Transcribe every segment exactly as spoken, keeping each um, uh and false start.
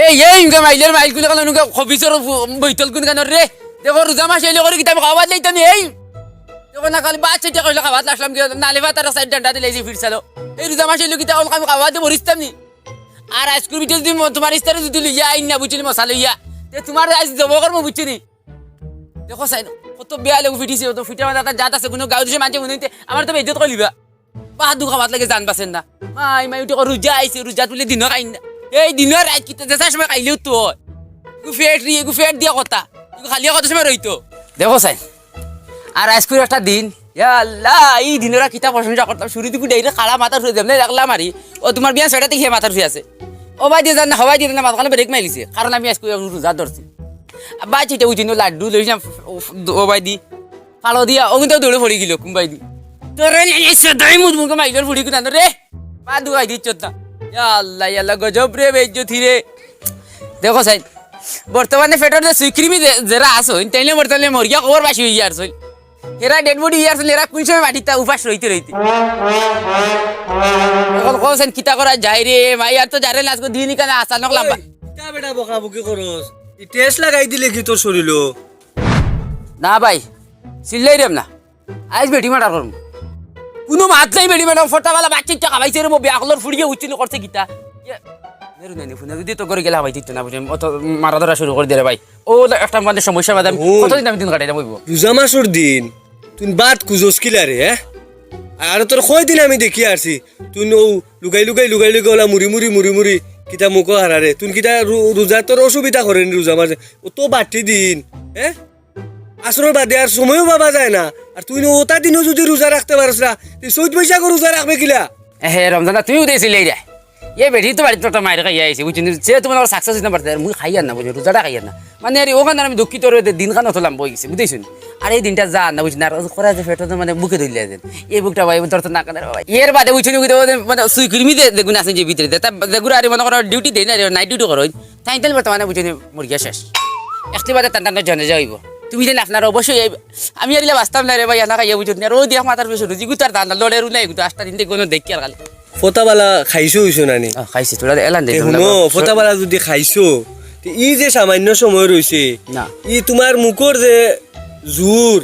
এই, এই, ইনকা মাইলর মাইল কুন কানো, নুকা খবিসর বৈতল কুন কানো রে? দেখো, রোজা মাস আইলো করি কিতা আমি খাওয়াত লাইতাম নি, এই? দেখো না, খালি বাচ্চা ইটা কইলে খাওয়াত লাসলাম কি, নালে ভাত আর সাইড ডান্ডা দিলে এই যে ফিরসালো। এই রোজা মাস আইলো কিতা আমি খাওয়াত দে মরিস্তাম নি? আর আইসক্রিম ইটা যদি ম-, তোমার ইস্তারে যদি লইয়া আইন না, বুঝছো নি, মশা লইয়া, তে তোমার আইজ জবো করমু, বুঝছো নি? দেখো চাইন, কত বেয়া লোক ফিটিছে, অত ফিটা মাথা জাত আছে, কুনু গাঁও দেশে মানছে মনে হইতে, আমার তো বেইজ্জত করিলিবা। বাহাদুর খাওয়াত লাগে জান বাঁচেন না। মাই, মাই, উঠে কয়, "রোজা আইছে, রোজা তুলে দিনও খাইন না।" এই দিনও রাইত কিতা, যে সময় খাইলেও তো হয়। এগু ফেট রি, এগু ফেট দিয়া কথা। এগু খালি কত সময় রইতো? দেখো চাইন, আর আইজকুর একটা দিন, ইয়া আল্লাহ, এই দিনরা কিতা প্রশংসা করতাম, শুরু দিকে ডাইরে খাড়া মাথার উপরে যেমনে রাখলাম আরি, ও তোমার বিয়ান ছয়টা থেকে মাথার উপরে আছে। ও ভাই দিয়ে যান না, হবাই দিয়ে যান না, মাঝখানে ব্রেক মারিলিছে, কারণ আমি আইজকুর রোজা ধরছি। ভাই চিটা উঠিনো লাড্ডু লইছিলাম, ও ভাই দি, ফালো দিয়া, ও কিন্তু দৌড়ে পড়ি গেল, কুম্বাই দি। তোরে নিয়ে এসে দাই মুদ মুখে মাইলর ফুড়ি কুনানো রে। পা দুয়াই দিচ্ছ না। ইয়া আল্লাহ, ইয়া আল্লাহ, গজব রে, বেইজ্জতি রে। দেখো চাইন, বর্তমানে ফেটর যে সুইক্রিমি যে-, যেরা আছইন, তাইলে বর্তমানে মরিয়া কবর বাসি হইয়া আর চল। এরা ডেড বডি হইয়া আর চল, এরা কোন সময় মাটিতা উপাস রইতে রইতে। এখন কও চাইন কিতা করা যায় রে, মাই আর তো যারে লাজ দিনই কানে আচানক লাম্বা। ওই, কিতা বেটা বকাবকি করস? ই টেস্ট লাগাই দিলে কি তোর শরীলো? না ভাই, চিল্লাই রেম না। আইজ বেটি মার্ডার করমু। কুনু মাত নাই বেটি মার্ডার, ফটা বালা বাচ্চা ইচ্ছা খাবাইছে রে, মো বিয়া কলর ফুড়িয়ে উচ্চিনি করছে কিতা? ইয়ে, মেরু নাই নি, ফুনা যদি তো করে গেলে হাবাই দিত না, বুঝে, অত মারা ধরা শুরু করে দে রে ভাই। ও, একটা মানে সমস্যা বাদে আমি হুন। কতদিন আমি দিন কাটাইতাম অইবো? রোজা মাসর দিন, তুই বাদ কুজস কিলা রে, হ্যাঁ? আর তোর কয়দিন আমি দেখি আরছি, তুই ও লুকাই লুকাই, লুকাই লুকাই ওলা মুড়ি মুড়ি, মুড়ি মুড়ি, কিতা মুখো হারা রে? তুই কিতা রু-, রোজা তোর অসুবিধা করে নি রোজা মাসে? ও তো বাটি দিন, হ্যাঁ? আসরর বাদে আর সময়ও পাওয়া যায় না। আর তুই ওটা দিনও যদি রোজা রাখতে পারস না, তুই চৈত বৈশাখও রোজা রাখবে কিলা? এ হে, রমজান দা, তুমিও দিয়েছিলে রে। এ বেটি তো বাড়িত একটা মাইর খাইয়া আইছে, বুঝছো নি? সে তোমার সাকসেস হইতাম পারতে, আর মুই খাইয়ার না, বুঝছো? রোজাটা খাইয়ার না। মানে, আরে, ওখানে আমি দুঃখিত রয়ে দিন খান অত লম্বা হয়ে গেছে, বুঝছো নি? আর এই দিনটা যা না, বুঝছো নি? আর খরা যে ফেটো তো মানে বুকে ধরলে দেন। এই বুকটা ভাই, ধরতে না কাদের ভাই। এর বাদে, বুঝছো নি, ওই যে, মানে, সুই কর্মী যে, যেগুন আছে যে ভিতরে, তা যেগুন আরে মনে করো ডিউটি দেয় না রে, নাইট ডিউটি করো। তাই তাহলে বর্তমানে বুঝছো নি, মরিয়া শেষ। একটি বাদে তান তান জনে যাইব। তুমি যেন আপনারা অবশ্যই এই, আমি আর ইলা বাঁচতাম না রে ভাই, না খাইয়া বুঝছো নি? আর ওই দেখ মাথার পিছনে, জিগু তার দান, লড়ের উলাই, এগুতো আস্তা দিন থেকে কোনো দেখি আর খালি। ফোতাবালা খাইছো হইছো না নি? আহ, খাইছি, তোরা এলান দে, এ, তোমরা হুনো, বলো। ফোতাবালা যদি খাইছো, তে ই যে সামান্য সময় রইছে, না। ই তোমার মুখর যে জোর,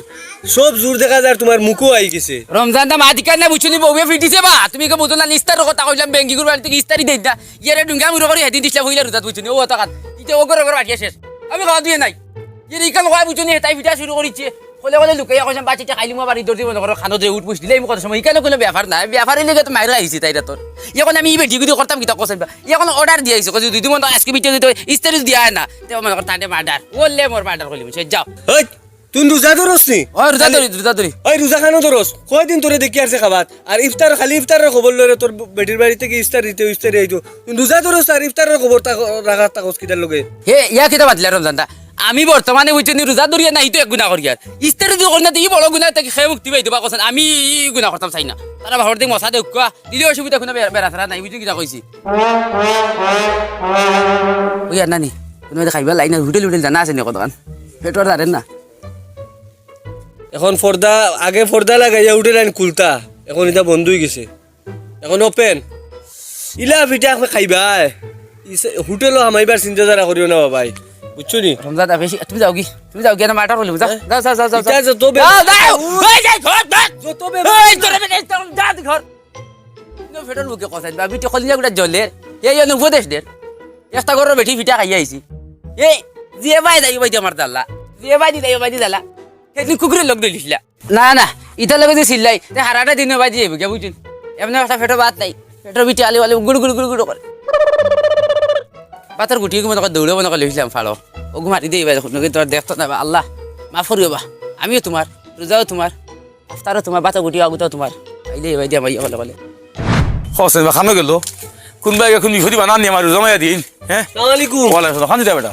সব জোর দেখা যার তোমার মুখো আই গেছে। রমজান দা মাতিকার না বুঝছো নি, বউয়ে ফিটিছে বা, তুমি কে বুঝো না, নিস্তার কথা কইলাম, বেঙ্গি গুরু বাড়ি থেকে ইস্তারি দেই না, ইয়ারে ডুঙ্গা মুরো করে হেদিন দিছিলাম, হইলা রোজাত বুঝছো নি, ও তাকাত, ইতে ও করে করে বাটিয়া শেষ, আমি খাওয়া দিয়ে নাই, ইয়ারে ইকাল খাওয়া বুঝছো নি, তাই ফিটা শুরু করিছে। কলে কলে লুকাইয়া কইলাম, "বাচ্চা, ইটা খাইলি মো বাড়ি দৌড় দিব না, করো খানো দে, উঠ বসলি, এই মুখে সময়, ইকানো কোনো ব্যাপার না, ব্যাপার হইলে তো মাইর আইছি তাইরা তোর।" এখন আমি ই বেটি গুদি করতাম কিতা কসম বা? এখন অর্ডার দিয়াইছে, কইছে, "দুই দিন মতো আজকে ভিতরে যদি ইস্তারি দিয়া আয় না, তে মনে কর তাতে মার্ডার।" ওলে মোর মার্ডার কইলি, বুঝছো? যাও। হেই, তুই রোজা ধরস নি? ও, রোজা ধরি, রোজা ধরি। ওই রোজা খানো ধরস? কয়দিন তোরে দেখি আরছে খাবাত? আর ইফতার, খালি ইফতারের খবর লরে তোর বেটির বাড়ি থেকে ইস্তার দিতে, ইস্তারি আইতো। তুই রোজা ধরস আর ইফতারের খবর তা-, রাখার তাকস কিতার লগে? হে, ইয়া কিতা মাতলা রমজান দা? আমি বর্তমানে বুঝছো নি রোজা ধরিয়া নাই তো এক গুণা করিয়ার। ইস্তারি যদি করি না, তে ই বড় গুণা থাকি খেয়ে মুক্তি পাইতো বা কছেন, আমি ই গুণা করতাম চাই না। তারা বাহর দিক মশা দেউক্কা, দিলে অসুবিধা কোনো বে-, বেড়া ছেড়া নাই, বুঝছো কিতা কইছি? ওই আর নানি, কোনো মতে খাইবার লাইন আর হোটেল হোটেল জানা আছে নি কতখান? পেটর দাঁড়েন না। এখন পর্দা, আগে পর্দা লাগাইয়া উঠে লাইন খুলতা, এখন ইটা বন্ধ হয়ে গেছে। এখন ওপেন। ইলা পিঠা আপনি খাইবায়। ইস-, হোটেলও হামাইবার চিন্তা ধারা করিও না বাবাই। বুঝছো নি? রমজান দা, বেশি, তুমি যাও কি? তুমি যাও কি? না, মার্ডার করিলিমু, যাও। হ্যাঁ? যাও, যাও, যাও, যাও। ইটা যত বে-, যাও, যাও। ওই, যাই, ধর, ধর। যত বে-, এই, ধরে বেটা, এই, ধর, যা, তুই ঘর। ইনো পেটর ভুকে কষাইন, বা, বিটি কলিজা গুটা জ্বলের। এই, এই, উপদেশ দের। একটা ঘরর বেটি পিঠা খাইয়া আইছি। এই, যে ভাই যাই, ভাই দি আমার দাল্লা। যে ভাই দি যাই, ভাই দি দাল্লা। সেদিন কুকুরের লোক দলিছিলা। না, না, ইতার লগে যে চিল্লাই, তে হারাটা দিন বাজি যাইব, গিয়া বুঝুন। এমনি একটা পেটো ভাত নাই, পেটো বিটি আলি আলি গুড় গুড় গুড় গুড় করে। ভাতর গুটি মনে করে দৌড়ে মনে করে লইছিলাম ফাড়ো। ওগু মারি দিয়ে ভাই, দেখুন, তোর দেখতো না বা, আল্লাহ, মাফ করিও বা। আমিও তোমার, রোজাও তোমার, আফতারও তোমার, ভাতর গুটি আগুতাও তোমার। আইলে ভাই দিয়া ভাই, হলে হলে। হোসেন বা খানো গেল, কোন ভাই এখন বিপদি বানান নিয়ে আমার রোজা মাইয়া দিন। হ্যাঁ? সালাম আলাইকুম। ওয়ালাইকুম সালাম। খানো যা বেটা।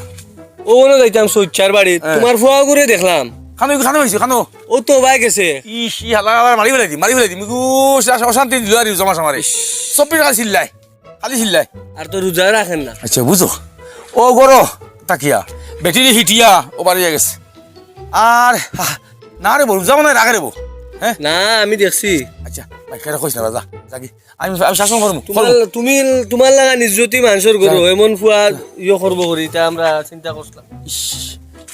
ও বলো যাইতাম সৈচ্ছার বাড়ি। হ্যাঁ। তোমার ফুয়া করে দেখলাম। খানো, খানো হইছে, খানো। ও তো ভাই গেছে। ইস, ই হালা আবার মারি ফেলাই দি, মারি ফেলাই দি। মুগু, অশান্তি দিল আর রোজা মাস আমারে। চব্বিশ ঘন্টা চিল্লাই, খালি চিল্লাই। আর তো রোজা রাখেন না। আচ্ছা, বুঝো। ও গরো, তাকিয়া। বেটিরে হিটিয়া, ও বাড়ি গেছে। আর, আহ, না রে বউ, রোজা মানে রাখে রে বউ। হ্যাঁ? না, আমি দেখছি। আচ্ছা, ভাই, কেন কইস না, যা। যাগি। আমি, আমি শাসন করমু। তুমার, তুমি, তুমার লাখান ইজ্জতি মানষর ঘরো, যাও। এমন ফুয়া ইয়ে করবো করি, ইতা আমরা চিন্তা করছিলাম। ইশ,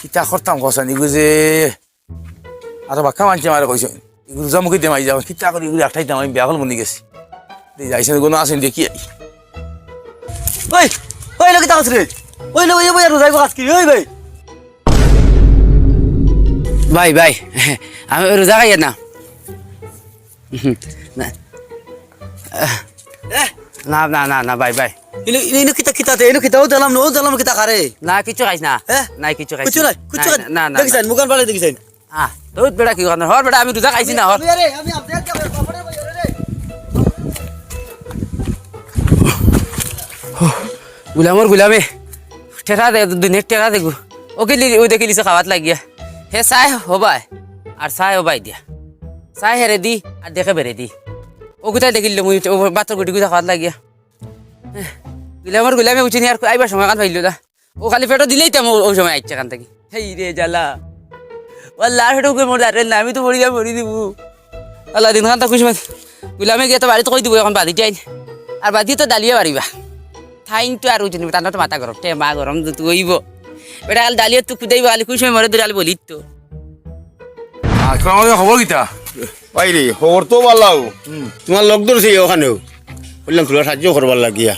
কিতা করতাম কছানি গো যে। আর বাক্কা মানষে আমারে কইছে, "ইগু রোজা মুখে দেমাই যাও, কিতা করি ইগু আটকাইতাম, আমি বেয়াকল বনি গেছি।" দে যাইছে, কোনো আছেন দেখি আই। ওই, ওই, ইনো কিতা করছ রে? ওই, ওই, ওই, রোজা ইগু আজকে, ওই ভাই। ভাই, ভাই, আমি রোজা খাইয়ার না। না। এ? না, না, না, না, ভাই, ভাই। ইনো, ইনো, ইনো কিতা, কিতা তে, ইনো কিতা, ও দিলাম না, ও দিলাম কিতা খারে? না, কিচ্ছু খাইছ না। এ? না, কিচ্ছু খাইছ কিচ্ছু না। নাই, কিচ্ছু নাই। না, না, না, দেখিস না। মুখান পালে দেখিস না। আহ, তোর বেটা কি কথা? হর বেটা, আমি রোজা খাইছি না, হর। আমি আরে, আমি আপনার কাছে বাপরে ভাই, আরে রে। গুলামর গুলামে, টেকা দে, দুনিয়ার টেকা দে গো। ও কিলি, ওই দেখিলিছে খাওয়াত লাগিয়া। হে চায় হবায়, আর চায় হবায় দিয়া। চায় হেরে দি, আর দেখে বেড়ে দি। ও গুতায় দেখিল, মুই ও বাতর গুটি গুতা খাওয়াত লাগিয়া। গুলামর গুলামে উঠি নি আর আইবার সময় কান পাইল না। ও খালি পেটো দিলেই তেমন ও সময় আইছে কান থাকি। হেই রে জ্বালা। ও আল্লাহ, পেটো উঠে মরে যারে না, আমি তো মরি যা, মরি দিবু। আল্লাহ দিন খান তো খুশি মাত। গুলামে গিয়া তো বাড়িত কই দিবু এখন বাদি টাইন। আর বাদি তো ডালিয়া বাড়িবা। থাইন তো আর উঠি নিবি, তার তো মাথা গরম, টেমা গরম তো তুই অইব। বেটা খালি ডালিয়া তো কুদাইব, খালি খুশি মরে ধরে খালি বলিত তো। আর তোমার খবর কিতা? ভাই রে, খবর তো ভালাউ। তুমার লগ ধরছি অখানেউ। কইলাম, তুমার সাহায্য করবার লাগিয়া।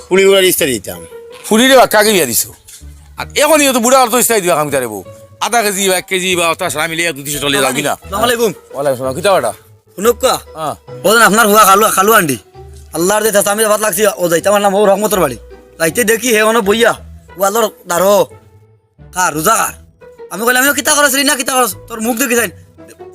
ফুড়ি গুড়ার ইস্তারি দিতাম। ফুড়িরে বাক্কা আগে বিয়া দিছো। আর এখন ইয়ে তো বুড়া অর তো ইস্তারি দিবা কাম তারে বউ। আধা কেজি বা এক কেজি বা অতা সারা মিলিয়া দুই তিনশো টলে যাবি না। আসসালামু আলাইকুম। ওয়ালাইকুম সালাম। কিতা বেটা? হুনুক্কা। হ্যাঁ। ও যেন আপনার হুয়া খালু, খালু আন্ডি। আল্লাহর যে চাচা আমি ভাত লাগছি, ও যাইতাম পারলাম, ও রহমতর বাড়ি। যাইতে দেখি হে অনো বইয়া, ও আল্লাহর দারো। কার, রোজাকার? আমি কইলাম, "ইনো কিতা করছ রে, না কিতা করছ? তোর মুখ দেখি যাইন।"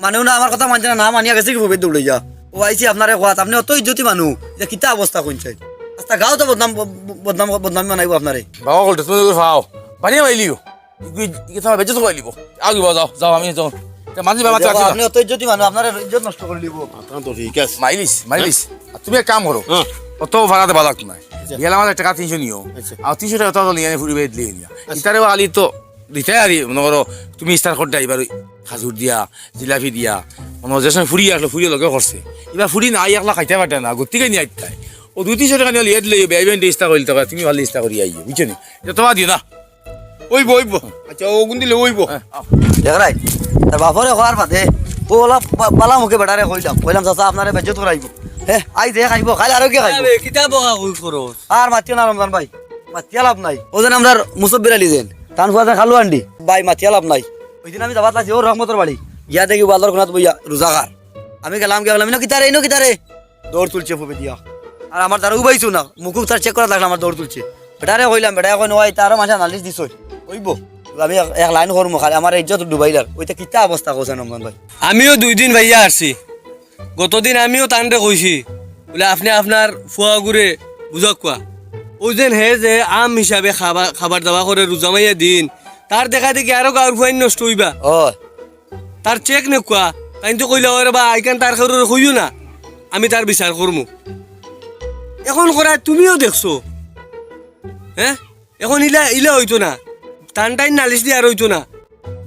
মানেও না, আমার কথা মানছে না, না মানিয়া গেছে কি ফুবের দৌড়ে যা। ও আইছি আপনারে কওয়াত, আপনি অত ইজ্জতি মানুষ, ইটা কিতা অবস্থা কইন চাই? আস্তা গাঁও তো বদনাম, ব-, ব-, বদনাম, বদনামি বানাইবো আপনারে। বাবা বলতে তুমি যদি খাও, বাড়িয়ে মাইলিও। ইগু, ইগু তোমার বেজ্জত করাই লিবো। আও কি বাবা, যাও, যাও, আমি যাও। তে মাঝে বাবা দেখো, চাকরি না। আপনি অত ইজ্জতি মানুষ, আপনার ইজ্জত নষ্ট করে লিবো। মাথা তো ঠিক আছে। মাইলিস, মাইলিস। আর তুমি এক কাম করো। হ্যাঁ। অত ভাড়াতে বালাক নাই। আচ্ছা। গেলাম আমার টেকা তিনশো নিও। আচ্ছা। আর তিনশো টেকা তো নিয়ে ফুড়ি বেদ লিয়ে নিয়া। আচ্ছা। ইতারে আলি তো দিতে আরি, মনে করো, তুমি ইস্তার করতে এবার ওই খাজুর দিয়া, জিলাপি দিয়া, মনে হয় যে সময় ফুড়ি আসলো, ফুড়ি লগে করছে। এবার ফুড়ি না, আই একলা খাইতে পারতে না, গতিকে নিয়ে আইতে হয়। ও দুই তিনশো টেকা নিয়ে লিয়ে দিলে, বেআই বেআই ইস্তা করিল, তখন তুমি ভালো ইস্তা করি আইও, বুঝছো নি? এটা তোমার দিও না। ওইবো, ওইবো। আচ্ছা, ও গুন দিলে ওইবো। হ্যাঁ, আও। দেখ রাই, তার বাপরে কওয়ার বাদে, ও ওলা বা-, বালা মুখে বেটারে কইলাম, কইলাম, "চাচা, আপনারে বেজ্জত করাইবো।" হে, আই দে খাইবো, খাইলে আরো কে খাইবো? আরে, কিতা বকা কই করস? আর মাতিও না রমজান ভাই, মাতিয়া লাভ নাই। ও যেন আমরার মুসব্বির আলী যেন, তান ফুয়া যেন খালু আন্ডি। ভাই, মাতিয়া লাভ নাই। ওই দিন আমি যাবাত লাগছি, ও রহমতর বাড়ি। গিয়া দেখি বালর কোনাত বইয়া, রোজাকার। আমি গেলাম, গিয়া বললাম, "ইনো কিতারে, ইনো কিতারে?" দৌড় তুলছে ফুবে দিয়া। আর আমার দ্বারা উবাইছো না, মুখুক তার চেক করা লাগলো, আমার দৌড় তুলছে। বেটারে কইলাম, বেটা এখন ওই তারও মাঝে নালিশ দিছ। ওইবো, আমি এক, এক লাইন করমু, খালি আমার ইজ্জত ডুবাইলার। ওইটা কিতা অবস্থা কইছেন রহমান ভাই? আমিও দুই দিন ভাইয়া আসছি। গতদিন আমিও তানরে কইছি, বলে, "আপনি আপনার ফুয়াগুরে বুঝাউক্কা।" ওই দিন হে যে আম হিসাবে খাবা-, খাবার দাবার করে রোজা মাইয়া দিন, তার দেখা দেখি আরো গাঁওর ফুয়াইন নষ্ট অইবা। ও। তার চেক নেউক্কা, তাইন তো কইলা, "ওরে বা, আইকান তার কারোরে কইও না, আমি তার বিচার করমু।" এখন করায় তুমিও দেখছো, হ্যাঁ? এখন ইলা, ইলা অইতো না, তান টাইন নালিশ দিয়া আর অইতো না।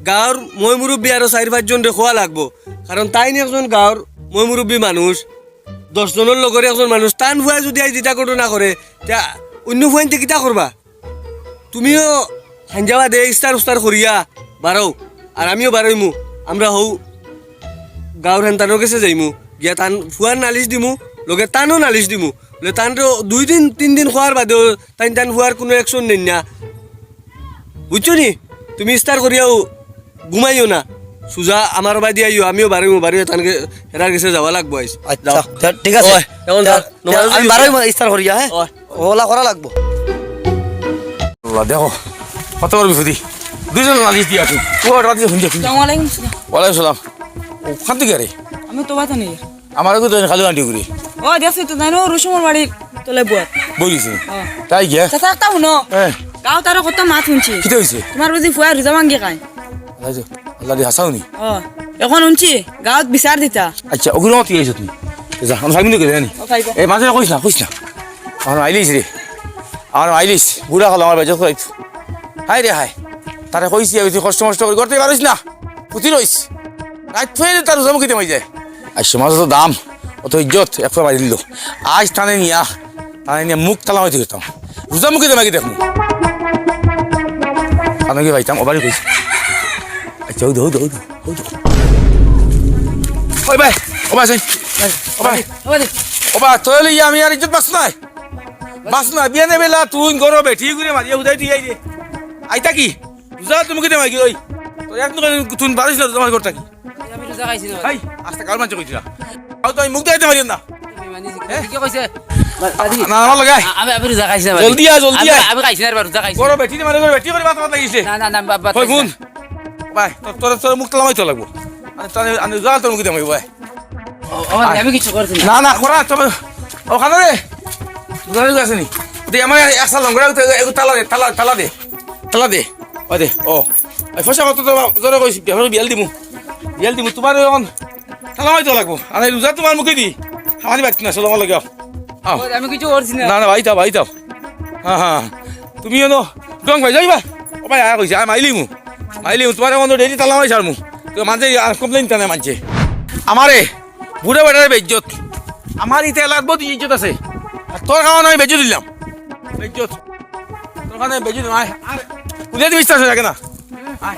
গাঁওর ময়-মুরব্বি আরো চাইর পাঁচজনরে কওয়া লাগবো, কারণ তাইন একজন গাঁওর ময়-মুরব্বি মানুষ, দশ জনর লগর একজন মানুষ, তান ফুয়ায় যদি আইজ ইতা ঘটনা করে, তে অইন্য ফুয়াইন্তে কিতা করবা? তুমিও হাইঞ্জা বাদে ইস্তার-উস্তার করিয়া বারও, আর আমিও বারইমু, আমরা হউ গাঁওর হেন্তানর গেছে যাইমু, গিয়া তান ফুয়ার নালিশ দিমু, লগে তানও নালিশ দিমু। বলে, তানরে দুই দিন, তিন দিন কওয়ার বাদেও তাইন তান ফুয়ার কুনু action নেইন না। বুঝছো নি? তুমি ইস্তার করিয়াও ঘুমাইও না, সুজা আমার বাদি আইও, আমিও বারইমু, বারইয়া তানকে হেরার গেছে যাওয়া লাগবো আইজ। আচ্ছা, যাও। তে ঠিক আছে। ওই, এখন তে যাও। তে নমাজ আমি দিও। বারইমু ইস্তার করিয়া, হ্যাঁ? ওই। ওলা করা লাগবো। আল্লাহ, দেখো, কত বড় বিপদি। দুইজন নালিশ দিয়া আছো। ও, রাতে শুনতে, শুনতে। আসসালামু আলাইকুম, সালাম। ওয়ালাইকুম সালাম। ও, কান থাকি আরে? আমি তো বাতা নেই। আমার আগে তো খালি আন্টি ঘুরি। ও, দেখছি তো, জানো, রুসুমর বাড়ির তলে বুয়া। বই গেছে? হ্যাঁ। তাই গিয়া? চাচা, একটা হুনো। হ্যাঁ। গাঁওত আরো কত মাত হুনছি। কিতা অইছে? তুমার বুঝি ফুয়া রোজা ভাঙ্গি খায়। আল্লাহ দি হাসাও নি? ও, এখন হুনছি, গাঁওত বিচার দিতা। আচ্ছা, ওগুলো আমার তুই আইছত নি? যা, আমি ফাইভ মিনিট গেলে জানি। ও, ফাইভ। এ, মাঝে কইস না, কইস না। আমার আইলিস রে। আমার আইলিস। বুড়া খালো আমার বেজত করাইতো। হায় রে হায়। তারে কইছি, আমি তুই কষ্ট মষ্ট করি করতে পারিস না। পুতি রইস। রাত ফেলে তার রোজা মুখে দেমাই যায়। আর সমাজে তো দাম। ও তো ইজ্জত এক ফুয়া মারি দিল। আইজ তানে নিয়া, তানে নিয়া মুখ তালা মারি দিতাম। রোজা মুখে দে মাগি দেখমু। তানে কি পাইতাম, ওবারে কইছি। আচ্ছা, ওই দে, ওই দে, ওই দে, ওই দে। ওই ভাই, ও ভাই, ওই। ওই ভাই, ওই ভাই। ওবা, তোরে লইয়া আমি আর ইজ্জত বাঁচি নাই। বাঁচি নাই, বিয়ানে বেলা তুই গরো বেটি ঘুরে মারিয়া উদাই তুই আই রে। আইতা কি? রোজা তুমি কিতা মাগি ওই? তোর এক নু তুই পারিস না, রোজা মাগি করতা কি? আমি রোজা খাইছি না। হাই, আস্তে কার মানছে কইছিলা। আও তো আমি মুখ দেখাইতে পারি না। বেমানি হ্যাঁ? কি কইছে? না, আমার লগে আয়। আ-, আমি, আমি রোজা খাইছি না, ভাই। জলদি আয়, জলদি আমি, আয়। আমি খাইছি না, ভাই, রোজা খাইছি বড় না। বেটি মানে করে বেটি করে মাথা মাথা গেছে। না, না, না, বা-, বা-, কই খাইছি ফোন? না। ভাই, তোর, তোর, তোর মুখ তালা মাইতে লাগবো। আরে, তোর, আমি রোজা তোর মুখে দেখাইবো, ভাই। ও, ও, আমি কিছু করছি না। না, না, করা, তবে ওখানে রে। রোজা রোজা আছে নি? দে, আমার এক সাল লঙ্গরা, একটু তালা দে, তালা, তালা দে। তালা দে। ওই দে, ও। এই পয়সা কত তো জোরে কইছি, এখন বিয়াল দিমু। বিয়াল দিমু, তোমার এখন তালা মাইতে লাগবো। আর এই রোজা তোমার মুখে দি। আমার বাড়িতে না, চলো আমার লগে আও। আও। ওই, আমি কিছু করছি না। না, না, ভাই, যাও, ভাই, যাও। হ্যাঁ, হ্যাঁ। তুমি এনো, ডং ভাই, যাইবা? ও ভাই, আয় কইছি, আয় মাইলিমু। মাইলিমু, তোমার এখন তো ডেইলি তালা মারি ছাড়মু। তো মানছে আর কমপ্লেইন কেন মানছে? আমারে, বুড়া বেটারে বেইজ্জত। আমার ইতে এলাকাত বহুত ইজ্জত আছে। আর তোর কারণে আমি বেইজ্জত দিলাম। বেইজ্জত। তোর কারণে বেইজ্জত দিলাম। আয়, আয়। খুলে দিবি ইস্তার সময়, না? আয়।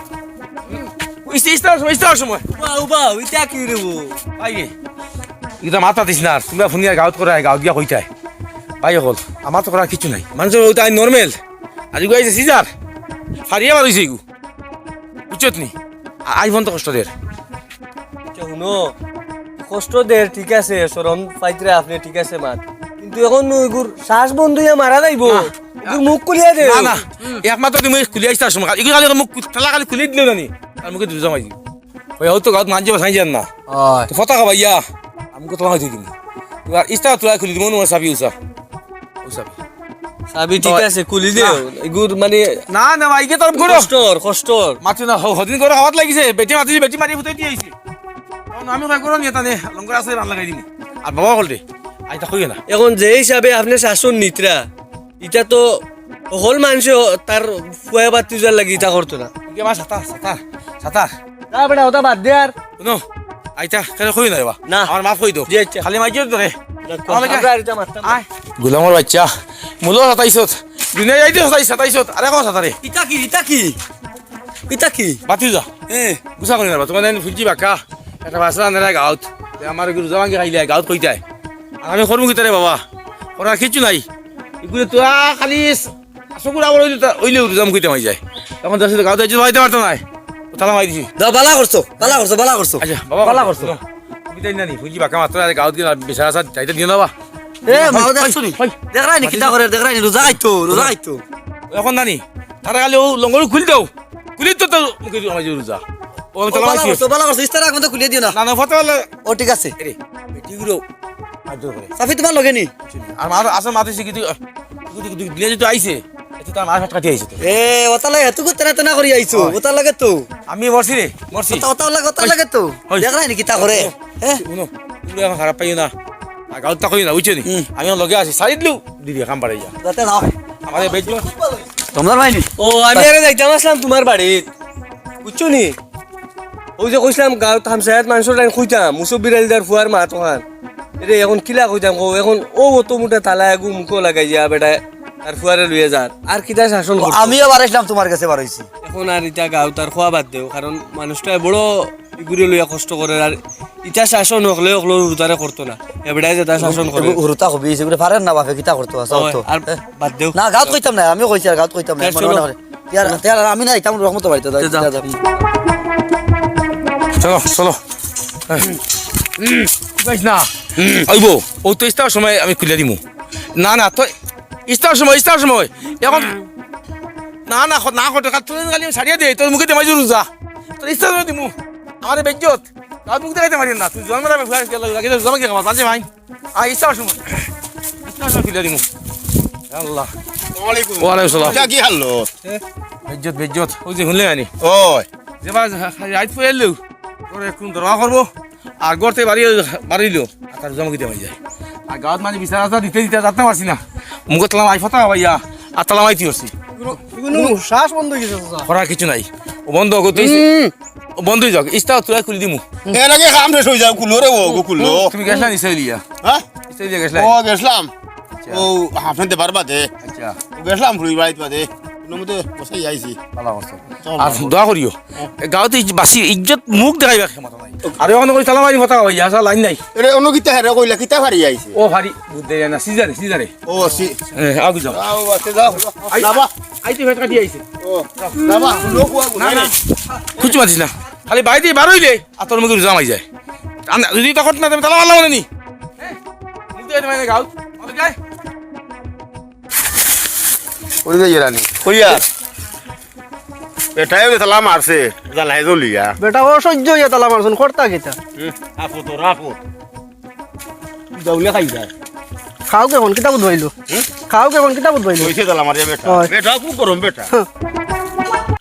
ইস্তার, ইস্তার সময়, ইস্তার সময়। উবা, উবা, ইটা কি রে বো? ভাই রে। ইটা মাথা দিস না আর। তোমরা ফোন দিয়া গাউত করে আয়, গাউত গিয়া কইতায়। ভাই অকল, আমার তো করার কিছু নাই। মানুষের ওইটা আই নরমাল। আর ইগু আইছে সিজার। ফারিয়া বার হইছে ইগু। বুঝছত নি? আ-, আই ফোন তো কষ্ট দের। আচ্ছা, হুনো, কষ্ট দের, ঠিক আছে, শরম পাইতরা আপনে, ঠিক আছে, মাত। কিন্তু এখন নু ইগুর শ্বাস বন্ধ হইয়া মারা যাইবো। না। ইগুর মুখ খুলিয়া দে। না, না। একমাত্র তুমি খুলিয়া আসতে সময়। ইগু খালি মুখ খু-, তালা খালি খুলিয়া দিলেও জানি। আর মুখে দুধ জমাই দিবি। ওই হয়তো গাউত মানছে বাসাই যান না। ওই। তো ফতা খাবাইয়া। আমি কত লাগাই দিবি। তুই আর ইস্তা তুই খুলি দিবি, মনে হয় চাবি উসা। উসা। চাবি ঠিক ওই। আছে, খুলি দেও। না। ইগুর মানে না, না, ভাই, ইকে তরফ করো। কষ্টর, কষ্টর। মাতু না, হ-, হদিন করে খাওয়াত লাগিছে। বেটি মাতিছি, বেটি মারি ফুটাই দিয়ে আইছি। তখন আমি ভাই করো নিয়ে তানে লঙ্গর আছে, রান লাগাই দিবি। আর বাবা বলতে, আইতা কইও না। এখন যে হিসাবে আপনি শাসন নিতরা, ইটা তো হকল মানষে তার ফুয়া বাতিজার লাগি ইটা করতো না। ইকে মা সাতার, সাতার, সাতার। না বেটা, ওটা বাদ দে আর। শুনো, আইতা, কেন কই না রে বা? না। আমার মাফ কই দো। জি, আচ্ছা। খালি মাইজর ধরে। দেখো, আমার লগে আমরা আর ইটা মারতাম না। আয়। গোলামর বাচ্চা, মূল সাতাইশত। দুনিয়া যাইতে সাতাইশ, সাতাইশত। আরে কো সাতারে। ইটা কি, ইটা কি? ইটা কি? বাতিজা। এ। গুছা করি না বা, তোমার ফুলজি বাক্কা। একটা বাসা আনরা গাউত। তে আমার গুরু জামাকে খাইলে গাউত কইতায়। আর আমি করমু কিতারে বাবা? করার কিচ্ছু নাই। ইগুলো তো আ, খালি স-, চকুর আবার ওইলে তা, ওইলে উঠে জাম কইতে মাই যায়। এখন যাচ্ছে তো গাউত যাইতে পারতো না। ও তালা মারি দিছি। দাও, বালা করছো, বালা করছো, বালা করছো। আচ্ছা, বাবা বালা করছো। করছো। তুমি তাই না নি, ফুলজি বাক্কা মাত্র আরে গাউত গিয়ে বিচার আসার চাইতে দিও না বা। এ, ভাই, মাও দেখছো নি? ভাই। দেখরায় নি, কিতা করে, দেখরায় নি, রোজা খাইতো, রোজা খাইতো। এখন নানি, তারা খালি ও লঙ্গর খুলি দাও। খুলি তো তো মুখে আমার রোজা। ও, আমি ও, তালা বালা মারছি। করছো, বালা করছো, ইস্তারা এখন তো খুলিয়ে দিও না। না, না, ফটো হলে ও, ঠিক আছে। এরে, বেটি গুলো, আর জোর করে। সাফি তোমার লগে নি? আর মার, আসল মাতে শিখি তুই, তুই, তুই, তুই, দিলে তো আইছে। এ তো তার মার ফাটকা দিয়ে আইছে তো। এ, ওতার লাগে, তুই তেনা তেনা করি আইছো, হয়। ওতার লাগে তো। আমি মরছি রে, মরছি। ওতা, ওতার লাগে, ওতার লাগে তো। হয়। দেখরায় নি, কিতা করে? হ্যাঁ? শুনো, তুমি এখন খারাপ পাইও না। আর গাউত তা কইও না, বুঝছো নি? হুম। আমি আমার লগে আছি, সাইড লু, দিদি, কাম পারে যা। যাতে না হয়। আমারে বেজো। তোমরা ভাই নি? ও, আমি আরে যাইতাম আসলাম তোমার বাড়িত। বুঝছো নি? ওই যে কইছিলাম, গাউত হামসায়াত মানষর লাইন কইতাম, মুসব্বির আলীদার ফুয়ার মা তখন। এরে, এখন কিলা কইতাম কও, এখন ও অত মোটা তালা এগু মুখো লাগাইয়া বেটায় তার ফুয়ারে লইয়া যার। আর কিতা শাসন করতো? আমি আবার আসলাম তোমার কাছে বার হইছি। এখন আর ইটা গাউত আর কওয়া বাদ দেও, কারণ মানুষটা বড় ইগুরে লইয়া কষ্ট করে, আর ইটা শাসন হকলে হকলর উরুতারে করতো না। এ বেটায় যেটা শাসন করে। এগু-, উরুতা হবি, সেগুলো পারেন না বাপে, কিতা করতো, আচ্ছা, ওই, তো। আর হ্যাঁ? বাদ দেও। না, গাউত কইতাম না, আমিও কইছি আর গাউত কইতাম না, তে মনে চলো। মনে করে। তে আর, তে আর আমি না, ইতাম রহমত বাড়িতে, তে যাও। তে যাও। চলো, চলো। হ্যাঁ। হুম। হুম। যাইস না। হুম। আইবো। ও তো ইস্তার সময় আমি খুলে দিমু। না, না, তো ইস্তার সময়, ইস্তার সময়। এখন না, না, খ-, না, খটে, তুই খালি আমি ছাড়িয়ে দে, তোর মুখে দে, মাঝে রোজা। তোর ইস্তার সময় দিমু। আমারে বেজ্জত। তার মুখ দেখাইতে পারি না। তুই জন্ম রাখবে, ফুয়ার গেল, রাখি দে, জন্ম কি খাবার, পাঁচে ভাই। আ, ইস্তার সময়। ইস্তার সময় তুলে দিমু। আল্লাহ। আসসালামু আলাইকুম। ওয়ালাইকুম সালাম। ইটা কি হাল? এ, বেজ্জত, বেজ্জত। ওই যে হুনলে আনি। ওই। যে বা, রাইত পড়ে এলেও, ওরে কোন দরবার করবো? আর গড়তে বাড়ি, বাড়িলো। আর তার জমা দিতে পারি যায়। আর গাঁত মানে বিচার আচার দিতে দিতে যাতে পারছি না। মুখে তালা মাই ফতা ভাইয়া। আর তালা মাইতে পারছি। কোনো, কোনো শ্বাস বন্ধ হয়ে গেছে, চাচা। করার কিছু নাই। ও বন্ধ করতে হইছে। হুম। বন্ধ অই যাউক, ইস্তা তুই খুলি দিমু। এর আগে কাম শেষ অই যাউক, খুলো রে ও, খুলো। তুমি গেছলা নি ইস্তা লিয়া? হ্যাঁ? ইস্তা লিয়া গেছলা? ও, গেছলাম। আচ্ছা। ও, আপনি দেবার বাদে। আচ্ছা। ও, গেছলাম ফুড়ির বাড়িত বাদে। কোনো মতে বসাই আইছি। ভালা করছো। চল, আর ভালা। দোয়া করিও। হ্যাঁ। এ গাঁওত বাসি ইজ্জত মুখ দেখাইবার ক্ষমতা নাই। আর অখন কই তালা মারি ফটা অই, আসা লাইন নাই। এরে, অন্য কিতা হেরে কইলা, কিতা ফারি আইছে? ও ফারি, বুঝতে যায় না, সিজারে, সিজারে। ও, সি- এ, আগু যাও। যাও, বাসে যাও। আই- না বা। আই তুই ভেট কাটি আইছে। ও, না বা, লোক ওয়া না, না। বুঝাই। কুছ মাতিস না। খালি বাইরে বারইলে আতর মুখে রুজা মাই যায়। আন-, যদি তখন না, তুমি তালা মারলাম না নি। হ্যাঁ? মুখ দিয়ে মানে গাও। আমি যাই। ওই যে ইরানি। কইয়া। বেটায় ওই তালা মারছে। জ্বালায় জ্বলিয়া। বেটা অসহ্য অইয়া তালা মারছইন, করতা কিতা? হুম, আপদ ওর আপদ। যাউলে খাই যায়। খাও কে কোন কিতা বুঝবাইলো? হুম? খাও কে কোন কিতা বুঝবাইলো? কইছে তালা মারিয়া বেটা। হয়। বেটা খুব গরম বেটা। হ্যাঁ।